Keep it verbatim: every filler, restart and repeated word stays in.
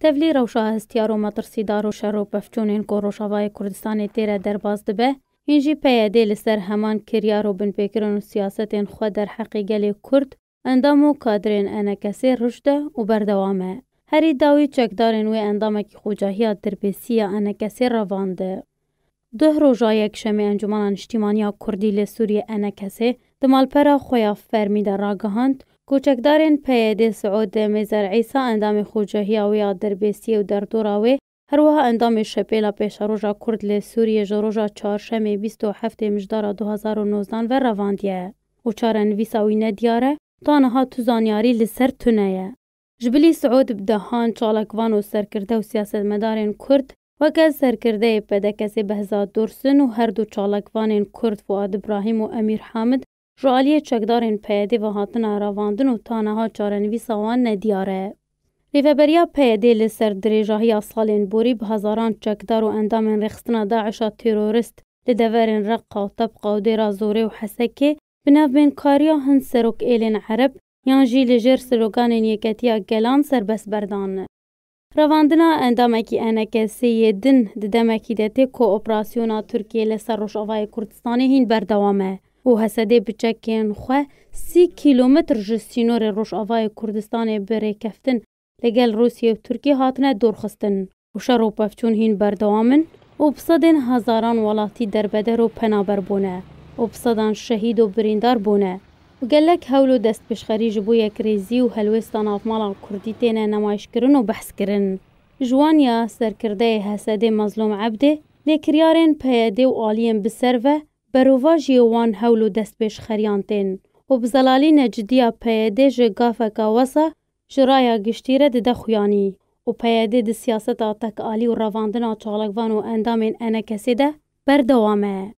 Tevlî rewşa hestiyar û metirsîdar û şer û pevçûnên ku Rojavayê Kurdistanê tê re derbas dibe, hîn jî P Y D li ser heman kiryar û binpêkirin û siyasetên xwe derheqê gelê Kurd, endam û kadrên E N K S'ê rûj de û berdewam e. Herî dawî çekdarên wê endamekî xocahiya derbêsî ya E N K S'ê revand. Duh roja yekşemê Encûmena Niştîmaniya Kurdî li Sûriyê E N K S'ê di malpera xwe ya fermî de ragihand ku çekdarên P Y D Siûd Mêzer Îsa endamê xocahiya wê ya derbêsiyê û derdora wê, her wiha endamê Şepêla Pêşeroja Kurd li Sûriyê ji roja çarşemê bîst û heftê Mijdara du hazar û nozdan ve revandiye û çarenivîsa wî nediyar e, ta niha tu zanyarî li ser tune ye. Ji bilî Siûd bi dehan çalakvan û serkirde û siyasetmedarên Kurd, weke serkirdeyê P D K'ê Behzad Dursun û her du çalakvanên Kurd Fuad Ibrahîm û Emîr Hamid ji aliyê çekdarên P Y D ve hatine revandin û ta niha çarenivîsa wan nediyar e. Rêveberiya P Y D li ser dirêjahiya salên borî bi hezaran çekdar û endamên rêxistina DAIŞ'a terorist li deverên Reqa û Tebqa û Dêra Zorê û Hesekê bi navbênkariya hin serokêlên Ereb yan jî li jêr sloganên Yeketiya Gelan serbest berdan. Revandina endamekî E N K S'ê yê din di demekî de tê ku operasyona Tirkiyê li ser Rojavayê Kurdistanê hîn berdewam e û H S D'ê bi çekên xwe sî kîlometr ji sînorê Rojavayê Kurdistanê bi rêkeftin li gel Rûsiyê û Tirkiyê hatine dorxistin û şer û pevçûn hîn berdewam in û bi sedên hezaran welatî derbeder û penaber bûne û bi sedan şehîd û birîndar bûne û gelek hewl û destpêşxerî ji bo yekrêzî û helwêsta navmala Kurdî têne nemayîşkirin û behskirin. Ji wan ya serkirdeyê H S D'ê Mezlûm Ebdê, lêkiryarên P Y D û aliyên bi ser ve berovajiyê wan hewl û destpêşxeriyan tên û bi zelalî necidiya P Y D ji gaveka wesa ji raya giştî re dide xuyanî û P Y D di siyaseta tekalî û revandina çalakvan û endamên E N K S'ê de berdewam e.